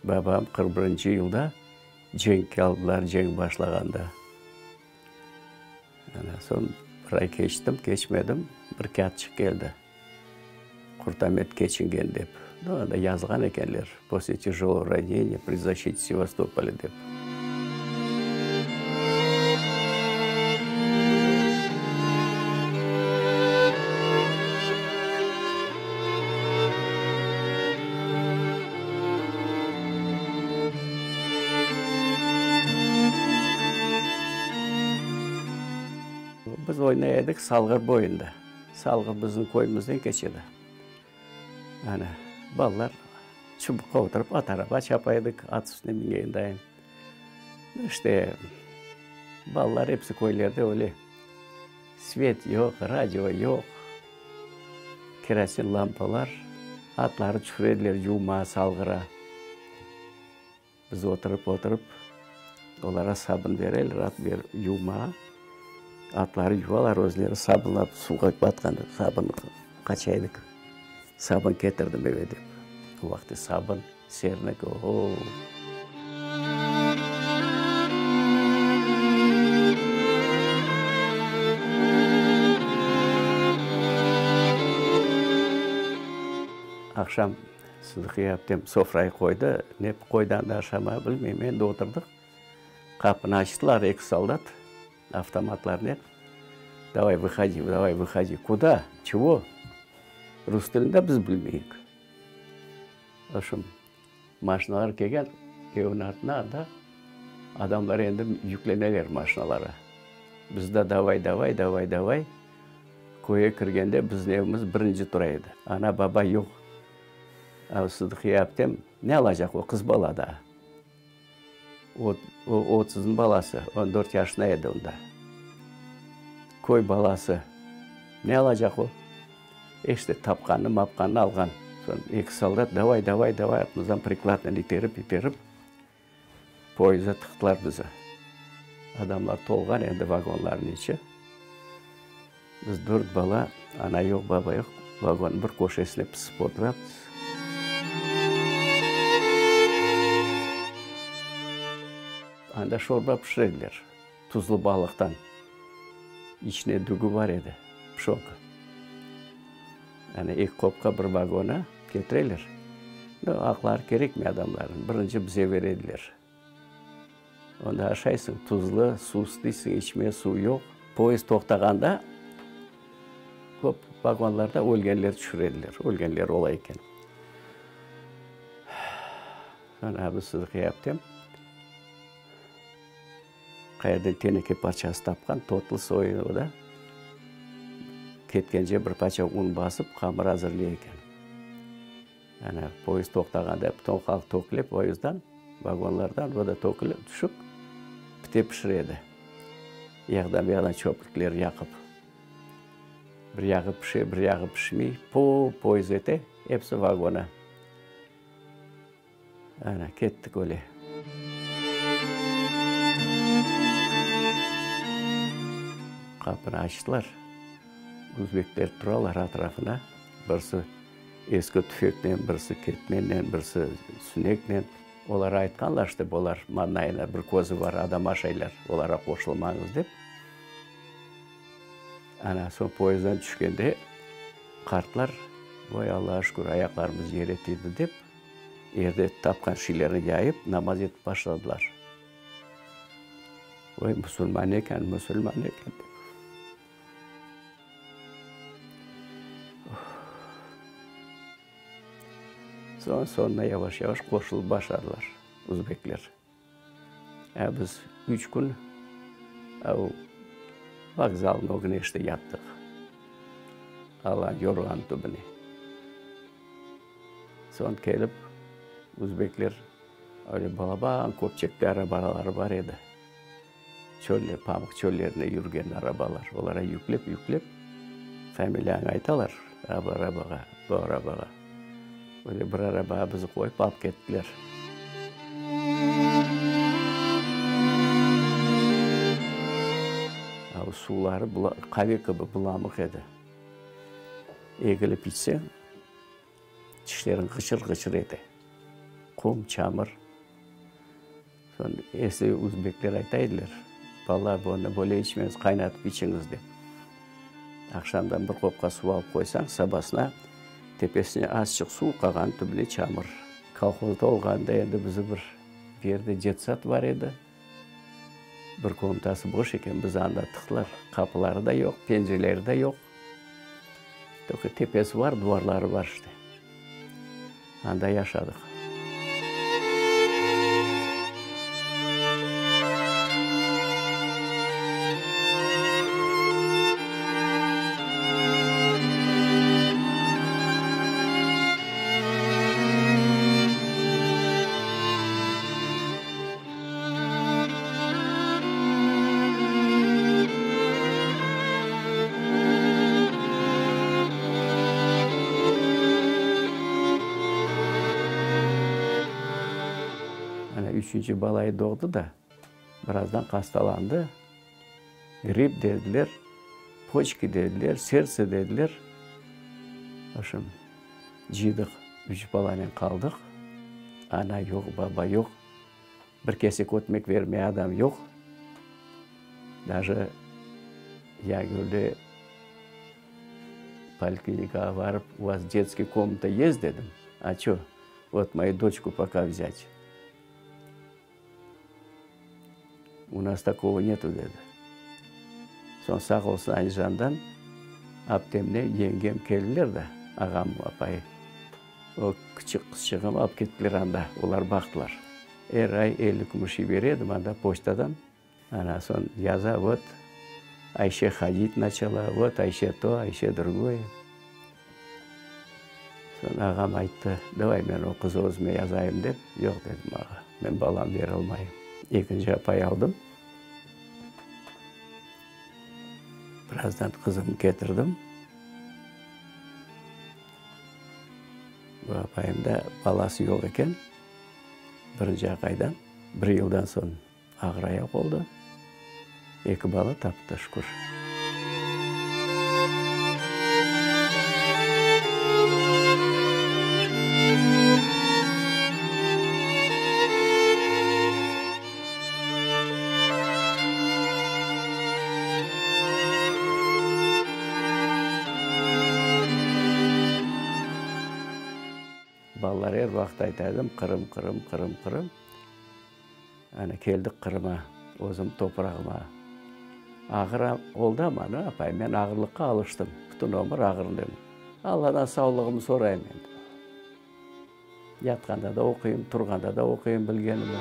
Babam 41 yılda cenkke aldılar, cenk başlağanda. Ana, soñ bir ay keçtim, keçmedim, bir kâğıtçıq keldi. Qurtamet keçingen dep. No, anda yazğan ekenler, После tяжелого ранения при защите Севастополя dep. Biz oynay edik Salğır boyunda. Salğır bizim köyümizden keçedi. Ana, balalar çubuqqa oturıp at araba çapa edik, at üstüne mingen dayın. İşte, balalar episi köylerde öyle. Svet yoq, radio yoq, kerosin lampalar, atları tüşüre ediler yuvmağa, salğıra. Biz oturıp, oturıp, olara sabın bereler, at yuvmağa. Atları yuvalar, özleri sabınlap, suvğa batqan sabın qaça edik. Sabın ketirdim eve dep. O vaqıt sabın, sernik, o-o! Aqşam Sıdıqiye aptem sofrayı qoydı. Ne qoydı anda aşamağa bilmeyim. Endi oturdıq. Qapını açtılar eki soldat avtomatlarnen. Davay, vıhodi, davay, vıhodi. Kuda? Çego? Rus tilini de biz bilmeyik. Oşum, maşinalar kelgen evniñ artına anda adamlar endi yükleneler maşinalara. Biz de davay, davay, davay, davay. Köyge kirgende bizim evimiz birinci tura edi. Ana, baba yoq. A, Sıdıqiye aptem ne alacaq, o qız bala daa. O, o otuznıñ balası, on dört yaşında edi onda. Köy balası, ne alacaq o? İşte, tapqanını, mapqanını alğan. Soñ eki soldat davay, davay, davay artımızdan prikladnen iterip, iterip poyezde tıqtılar bizi. Adamlar tolğan endi vagonlarnıñ içi. Biz dört bala, ana yoq, baba yoq, vagonnıñ bir köşesine pısıp oturamız. Anda şorba pişirediler, tuzlu balıqtan. İçine dügü bar edi, pşonka. Yani eki qopqa bir vagona ketireler. No, aqları kerekmey adamlarnıñ, birinci bize berediler. Onda aşaysıñ, tuzlu, suv isteysiñ, içmeye suv yoq. Poyezd toqtağanda köp vagonlarda ölgenler tüşürediler, ölgenler ola eken. Soñ abi Sıdıqiy aptem qayerden teneke parçası tapqan, totlı soyu o da, ketkence bir parça un basıp, qamır azırlay eken. Ana, poyezd toqtağanda bütün halq töküle poyezddan, vagonlardan, o da töküle, tüşip, pite pişiredi. Yağdan bu yaqtan çöplükler yaqıp. Bir yağı pişe, bir yağı pişmey, po poyezd ete, episi vagona. Ana, kettik öyle. Qapını açtılar. Özbekler turalar atrafına. Birisi eski tüfeknen, birisi ketmennen, birisi süneknen. Olar aytqanlar, işte, bular manayına bir közü bar adam aşaylar, olara qoşulmañız dep. Ana, soñ poyezdden tüşkende qartlar, Voy, Allağa şükür, ayaqlarımız yere tiydi dep, Yerde tapqan şeylerni yayıp, namaz etip başladılar. Voy, musulman eken, musulman eken dep. Soñ, soñuna yavaş-yavaş qoşulıp başladılar uzbekler. Ә biz üç kün vokzalnıñ ögüne işte yattıq. Ala yorğan tübüne. Soñ kelip uzbekler öyle balaban köpçekli arabaları bar edi. Çölle, pamıq çöllerinde yürgen arabalar. Olara yüklep, yüklep familiyanı aytalar bu arabağa, bu arabağa. Öyle bir arabağa bizi qoyıp alıp kettiler. Suvları qave kibi bulamıq edi. Egilip içseñ, tişleriñ ğıçır-ğıçır ete. Qum, çamur. Soñ esi özbekler ayta ediler, Balalar, bunı böyle içmeñiz, qaynatıp içiñiz, dep. Aqşamdan bir qopqa suv alıp qoysañ, sabasına tepesine azçıq suv, qalğanı tübüne çamur. Kolhozda olğanda endi bizi bir yerde detsad bar edi. Bir komnatası boş eken, bizi anda tıqtılar. Qapıları da yoq, pencereleri de yoq. Tolko tepesi bar, duvarları bar işte. Anda yaşadıq. Ana, üçünci balayı doğdı da, birazdan hastalandı. Grip dediler, poçki dediler, serdtse dediler. V obşem, cıydıq, üç balanen qaldıq. Ana yoq, baba yoq. Bir kesek ötmek vermeye adam yoq. Daje Yagölde poliklinikağa barıp, u vas detskiy komnata est dedim. A ço, vot moyu doçku poka vzât. U nas takogo netu dedi. Soñ sağ olsun Alijandan aptemle yengem keldiler de, ağam, apayı. O kiçik qızçığımı alıp kettiler anda, olar baqtılar. Er ay 50 kümüş yibere edim anda poçtadan. Ana soñ yaza, vot, Ayşe hodit naçala, vot, Ayşe to, Ayşe drugoye. Soñ ağam ayttı, davay men o qızı özüme yazayım dep. Yoq, dedim, ağa, men balam beralmayım. Ekinci apay aldım. Birazdan qızımnı ketirdim. Bu apayım da balası yoq eken, birinci aqaydan. Bir yıldan soñ ağır ayaq oldı. Eki bala taptı, şükür. Balalar er vaqıt ayta edim, Qırım, Qırım, Qırım, Qırım. Ana, keldik Qırıma, özüm toprağıma. Ağır oldı amma, apay, men ağırlıqqa alıştım. Bütün ömür ağırlıyım. Alladan sağlığımı sorayım endi. Yatqanda da oquyım, turğanda da oquyım bilgenimi.